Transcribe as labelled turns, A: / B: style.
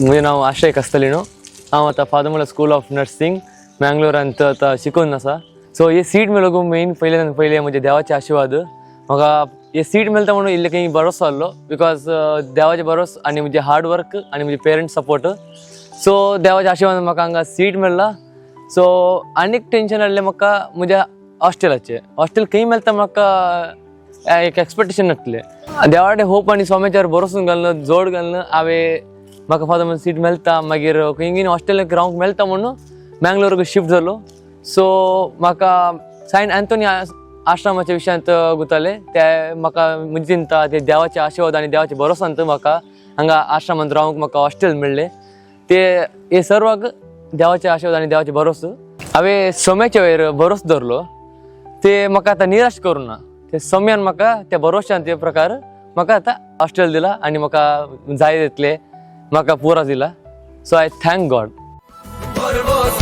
A: म्हजें नांव आश्रय कास्तलिनो. हांव आतां Father Muller school of nursing मँगलोरांत आतां शिकून आसा. सो हे सीट मेळूंक मेन पयल्यान पयलें म्हणजे देवाचे आशिर्वाद. म्हाका हे सीट मेळटा म्हणून इल्लें खंय भरोसो आहलो, because देवाचे भरोस आनी म्हजें हार्ड वर्क आनी म्हजे पेरंट्स सपोर्ट. सो देवाच्या आशिर्वादान म्हाका हांगा सीट मेळ्ळा. सो आनीक टेंशन आहलें म्हाका म्हज्या हॉस्टेलाचें. हॉस्टेल खंय मेळटा म्हाका एक एक्सपेक्टेशन नासलें. देवाडे होप आनी स्वाम्याचेर भरोसून घालून जोड घालून हांवें म्हाका फादर सीट मेळटा, मागीर खंय खंय हॉस्टेलाक रावंक मेळटा म्हणून मँगलोराक शिफ्ट जालो. सो म्हाका सेंट अँथोनी आश्रमाच्या विशयांत गुताले ते म्हाका म्हणजे चिंता ते देवाचे आशिर्वाद आनी देवाचे भरोसांत म्हाका हांगा आश्रमांत रावंक म्हाका हॉस्टेल मेळ्ळें. ते हे सर्वाक देवाचे आशिर्वाद आनी देवाचे भरोस. हांवें सोम्याच्या वयर भरोस दवरलो, ते म्हाका आतां निराश करूं ना. ते सोम्यान म्हाका त्या भरोश्यान ते प्रकार म्हाका आतां हॉस्टेल दिला आनी म्हाका जाय तितलें म्हाका पुरा दिला. So I thank God.
B: भरवसो.